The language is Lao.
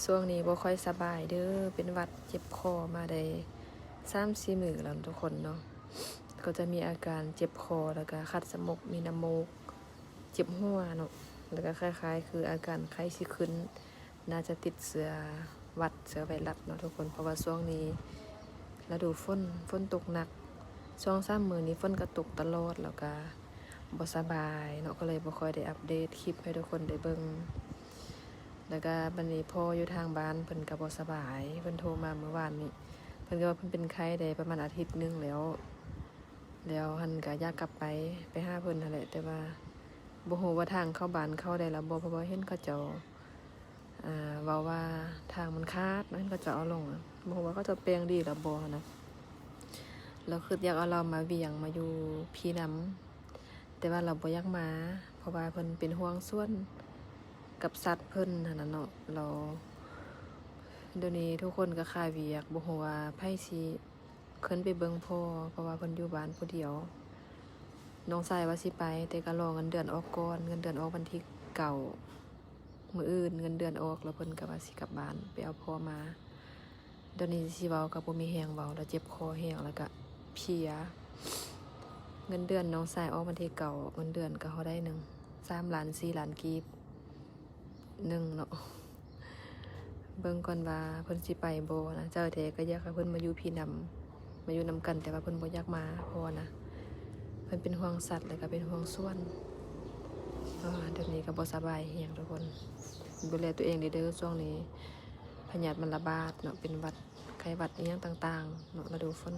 ຊ່ວງນີ້ບໍ່ຄ່ອຍສະບາຍເດີ້ ເປັນຫວັດເຈັບຄໍມາໄດ້ສາມສີ່ມື້ແລ້ວທຸກຄົນເນາະ. ກໍຈະມີອາການເຈັບຄໍ ແລ້ວກໍຄັນສະໝົກ ມີນ້ຳມູກ ເຈັບຫົວເນາະ ແລ້ວກໍຄ້າຍໆຄືອາການໄຂ້ຊິຂຶ້ນ ໜ້າຈະຕິດເຊື້ອຫວັດ ເຊື້ອໄວຣັສເນາະທຸກຄົນ ເພາະວ່າຊ່ວງນີ້ລະດູຝົນ ຝົນຕົກໜັກ. ສອງສາມມື້ນີ້ຝົນກໍຕົກຕະຫຼອດ ແລ້ວກໍບໍ່ສະບາຍເນາະ ກໍເລີຍບໍ່ຄ່ອຍໄດ້ອັບເດດຄລິບໃຫ້ທຸກຄົນໄດ້ເບິ່ງ. ແລ້ວກໍບັດນີ້ພໍ່ຢູ່ທາງບ້ານເພິ່ນກໍບໍ່ສະບາຍ ເພິ່ນໂທມາມື້ວານນີ້ ເພິ່ນກໍວ່າເພິ່ນເປັນໄຂ້ໄດ້ປະມານອາທິດໜຶ່ງແລ້ວ ແລ້ວຫັ້ນກໍຢາກກັບໄປ ໄປຫາເພິ່ນຫັ້ນແຫຼະ ແຕ່ວ່າບໍ່ຮູ້ວ່າທາງເຂົ້າບ້ານເຂົ້າໄດ້ລະບໍ່ ເພາະວ່າເຫັນເຂົາເຈົ້າ ອ່າ ເວົ້າວ່າທາງມັນຂາດ ເຫັນເຂົາເຈົ້າເອົາລົງ ບໍ່ຮູ້ວ່າເຂົາເຈົ້າແປງດີລະບໍ່ຫັ້ນນະ. ລາວຄິດຢາກເອົາລາວມາວຽງ ມາຢູ່ພີ້ນຳ ແຕ່ວ່າລາວບໍ່ຢາກມາ ເພາະວ່າເພິ່ນເປັນຫ່ວງສວນກັບສັດເພິ່ນຫັ້ນນະເນາະ. ລາວ ດຽວນີ້ທຸກຄົນກໍຄາວຽກ ບໍ່ຮູ້ວ່າໃຜຊິຂຶ້ນໄປເບິ່ງພໍ່ ເພາະວ່າເພິ່ນຢູ່ບ້ານຜູ້ດຽວ. ນ້ອງຊາຍວ່າຊິໄປ ແຕ່ກໍລໍເງິນເດືອນອອກກ່ອນ ເງິນເດືອນອອກວັນທີເກົ້າ ມື້ອື່ນເງິນເດືອນອອກ ແລ້ວເພິ່ນກໍວ່າຊິກັບບ້ານໄປເອົາພໍ່ມາ. ດຽວນີ້ຊິເວົ້າກໍບໍ່ມີແຮງເວົ້າ ແລ້ວເຈັບຄໍແຮງ ແລ້ວກະເພຍ. ເງິນເດືອນນ້ອງຊາຍອອກວັນທີເກົ້າ ເງິນເດືອນກໍເຮົາໄດ້ໜຶ່ງ ສາມລ້ານ ສີ່ລ້ານກີບໜຶ່ງເນາະ. ເບິ່ງກ່ອນວ່າເພິ່ນຊິໄປບໍ່ນະ ເຈົ້າແທ້ກໍຢາກໃຫ້ເພິ່ນມາຢູ່ພີ້ນຳ ມາຢູ່ນຳກັນ ແຕ່ວ່າເພິ່ນບໍ່ຢາກມາ ເພາະວ່ານະ ເພິ່ນເປັນຫ່ວງສັດ ແລ້ວກໍເປັນຫ່ວງສວນ. ອາ ດຽວນີ້ກໍບໍ່ສະບາຍແຮງທຸກຄົນ ດູແລຕົວເອງເດີ້ ຊ່ວງນີ້ພະຍາດມັນລະບາດເນາະ ເປັນຫວັດ ໄຂ້ຫວັດອີ່ຫຍັງຕ່າງໆເນາະ ລະດູຝົນ.